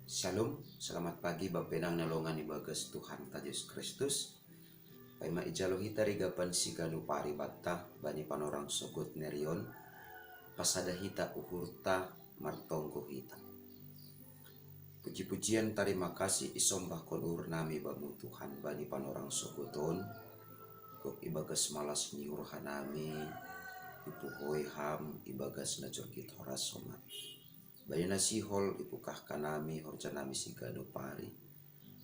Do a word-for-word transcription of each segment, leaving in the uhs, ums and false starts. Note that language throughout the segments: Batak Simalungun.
Shalom, selamat pagi Bapa inang na longan ibagas Tuhanta Jesus Kristus. Paima ijalo hita rigapan siganu paribatta bani panorang sogot nerion, pasada hita uhurta, martonggo hita. Puji-pujian tarima kasih isombahkon uhur nami bamu Tuhan bani panorang sogoton, gok ibagas malas ni uhur hanami, ipuhoi ham ibagas na jorgit horas somat. Bani na sihol ipukahkan nami horja nami siganu pari.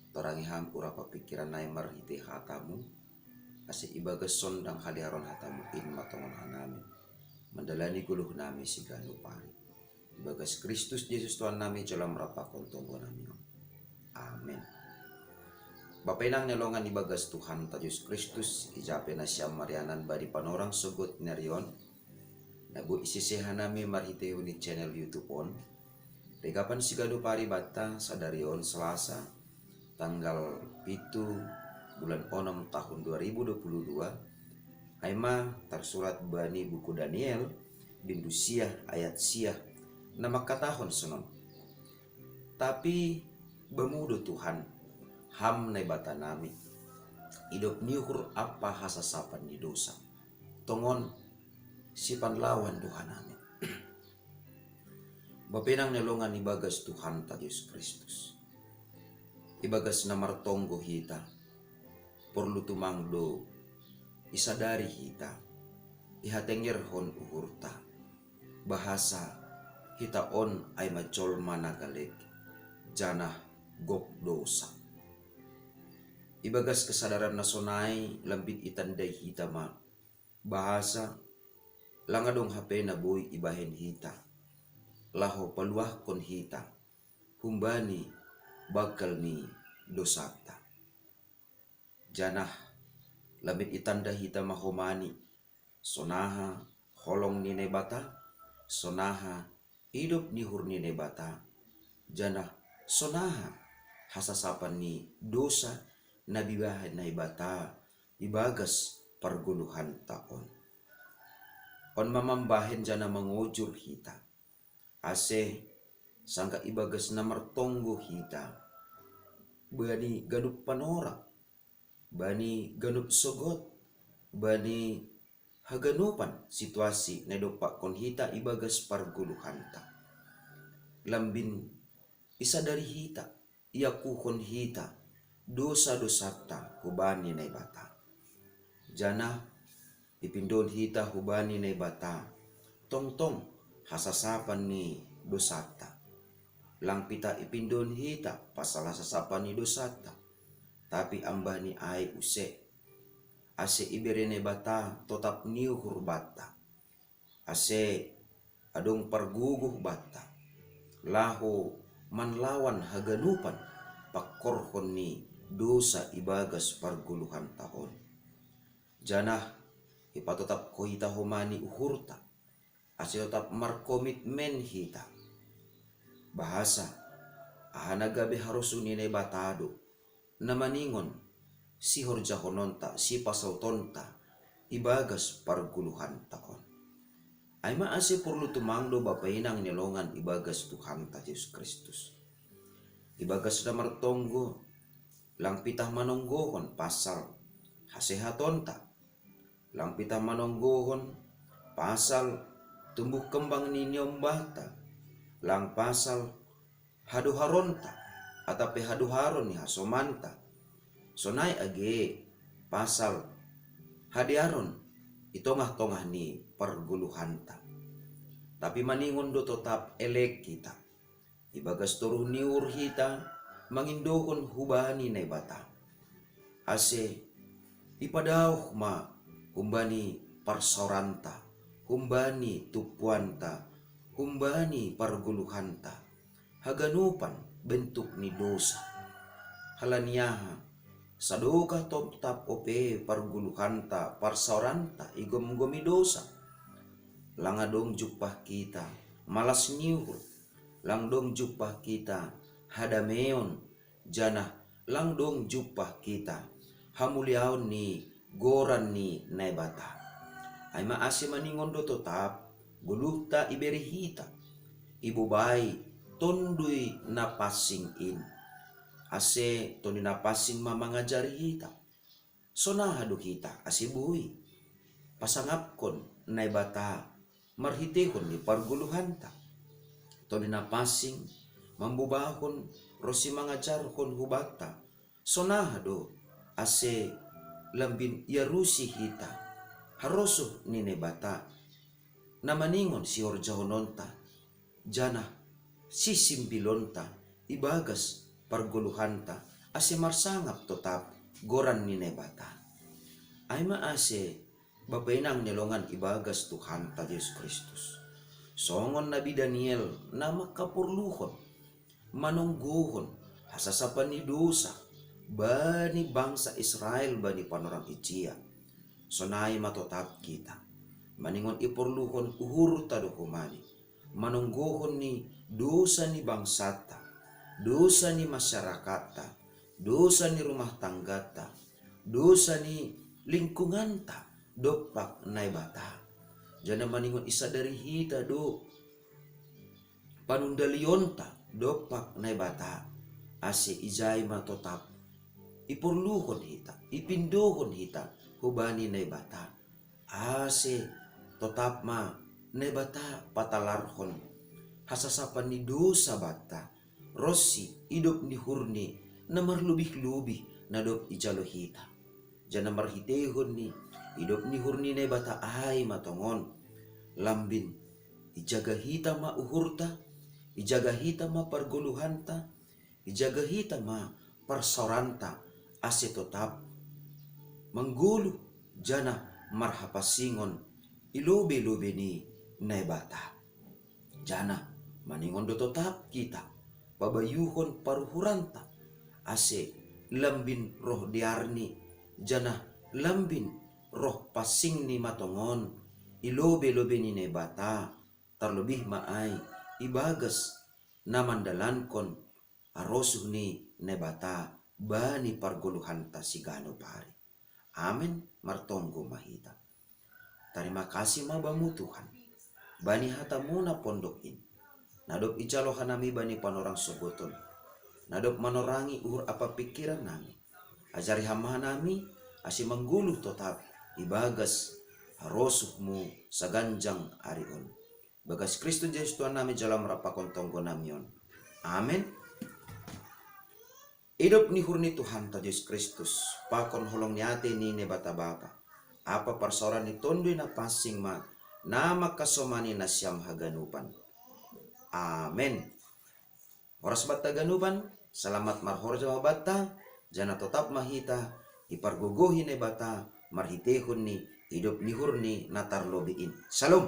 Torangi ham urapa pikiran nai marhitei hatamu, ase ibagas sondang haliaron hatamu in matongon hanami mandalani goluh nami siganu pari. Ibagas Kristus Jesus Tuhan nami jolam rapakon tonggo nami on. Amen. Bapa inang na longan ibagas Tuhanta Jesus Kristus, ijape nasiam marianan badi panorang sogot nerion, na boi isese hanami marhitei ni channel YouTube on. Rigapan siganu paribatta sadari on Selasa, tanggal pitu bulan onom tahun dua ribu dua puluh dua. Aima tarsurat bani buku Daniel, bindu siah ayat siah, na mangkatahon sonon. Tapi bamu do Tuhan, ham Naibata nami, idop ni uhur ampa hasasapan ni dosa. Tongon sipanlawan do hanami. Bapa inang na longan ibagas Tuhanta Jesus Kristus. Ibagas na martonggo hita, porlu tumang do isadari hita, ihatengerhon uhurta, bahasa hita on aima jolma na galek, janah gok dosa. Ibagas kesadaran na sonai lambin itandai hita ma, bahasa lang adong hape na boi ibahen hita, laho paluahkon hita humbani banggal ni dosanta. Janah lambin itanda hita ma homani, sonaha holong ni Naibata, sonaha idop ni uhur ni Naibata, janah sonaha hasasapan ni dosa na ibahen Naibata ibagas pargoluhanta on. On ma mambahen janah mangojur hita, ase sanggah ibagas na martonggo hita, bani ganup panorang, bani ganup sogot, bani haganupan situasi na idompakkon hita ibagas pargoluhanta. Lambin isadari hita, iakuhon hita dosa-dosanta hubani Naibata. Janah ipindoon hita hubani Naibata tongtong hasasapan ni dosanta. Lang pitah ipindoon hita pasal hasasapan ni dosanta, tapi ambah ni ai use, ase ibere Naibata totap ni uhur banta, ase adong pargogoh banta, laho manlawan haganupan pangkorhon ni dosa ibagas pargoluhanta on. Janah ipatotap hita homani uhurta, ase totap markomitmen hita. Bahasa, aha na gabe harosuh ni Naibata do, na maningon sihorjahononta, sipasautonta ibagas pargoluhanta on. Ai ma ase porlu tumang do bapa inang ni longan ibagas Tuhanta Jesus Kristus. Ibagas na martonggo, lang pitah manonggohon pasal hasehatonta, lang pitah manonggohon pasal tumbuh kembang ni niombahta, lang pasal hadoharonta, atap pe hadoharon ni hasomanta, sonai age pasal hadearon i tongah-tongah ni pargoluhanta. Tapi maningon do totap elek hita, ibagas toruh ni uhur hita mangindohon hubani Naibata, ase ipadaoh ma humbani parsaoranta, humbani tumpuanta, humbani pargoluhanta haganupan bentuk ni dosa. Halani aha? Sadokah totap ope pargoluhanta, parsaoranta igomgomi dosa. Lang adong jumpah hita malas ni uhur, lang dong jumpah hita hadameon, janah lang dong jumpah hita hamuliaon ni goran ni Naibata. Ai ma ase maningon do totap goluhta ibere hita, ibobai Tonduy Napansing in. Ase Tonduy Napansing ma mangajari hita. Sonaha do hita ase boi pasangapkon Naibata marhiteihon ni pargoluhanta. Tonduy Napansing mambobahon ronsi mangajarhon hubanta. Sonaha do ase lambin iarusi hita harosuh ni Naibata na maningon sihorjahononta, janah sisimbilonta ibagas pargoluhanta, ase marsangap totap goran ni Naibata. Ai ma ase bapa inang ni longan ibagas Tuhanta Jesus Kristus, songon Nabi Daniel na mangkaporluhon manonggohon hasasapan ni dousa bani bangsa Israel bani panorang ijia. Sonai ma totap hita, maningon iporluhon uhurta do homa ni manonggohon ni dousa ni bangsanta, dousa ni masyarakatta, dousa ni rumah tanggata, dousa ni lingkunganta dompak Naibata. Janah maningon isadari hita do panundalionta dompak Naibata, ase ijai ma totap iporluhon hita, ipindohon hita hubani Naibata, ase totap ma Naibata patalarhon hasasapan ni dousa banta ronsi idop ni uhurni na marlobih-lobih na dob ijalo hita. Janah marhiteihon ni idop ni uhur ni Naibata ai ma tongon lambin ijaga hita ma uhurta, ijaga hita ma pargoluhanta, ijaga hita ma parsaoranta, ase totap manggoluh janah marhapansingon i lobei-lobei ni Naibata. Janah maningon do totap hita pabayuhon paruhuranta, ase lambin roh dearni janah lambin roh pansingni ma tongon i lobei-lobei ni Naibata, tarlobih ma ai ibagas na mandalankon harosuh ni Naibata bani pargoluhanta siganup ari. Amen. Martonggo ma hita. Tarima kasih ma Bamu Tuhan, bani hata-Mu na pondok in, na dob ijalo hanami bani panorang sogot on, na dob manorangi uhur ampa pingkiran nami. Ajari Ham hanami ase manggoluh totap ibagas harosuh-Mu saganjang ari on. Bagas Kristus Jesus Tuhan nami, jalo Ham rampakon tonggo nami on. Amen. Idop ni uhur ni Tuhanta Jesus Kristus, pakon holong ni atei ni Naibata Bapa, ampa parsaoran ni Tonduy Napansing ma na mangkasomani nasiam haganupan. Amen. Horas banta haganupan, selamat marhorja ma banta, janah totap ma hita ipargogohi Naibata marhiteihon ni idop ni uhurni na tarlobei in. Shalom.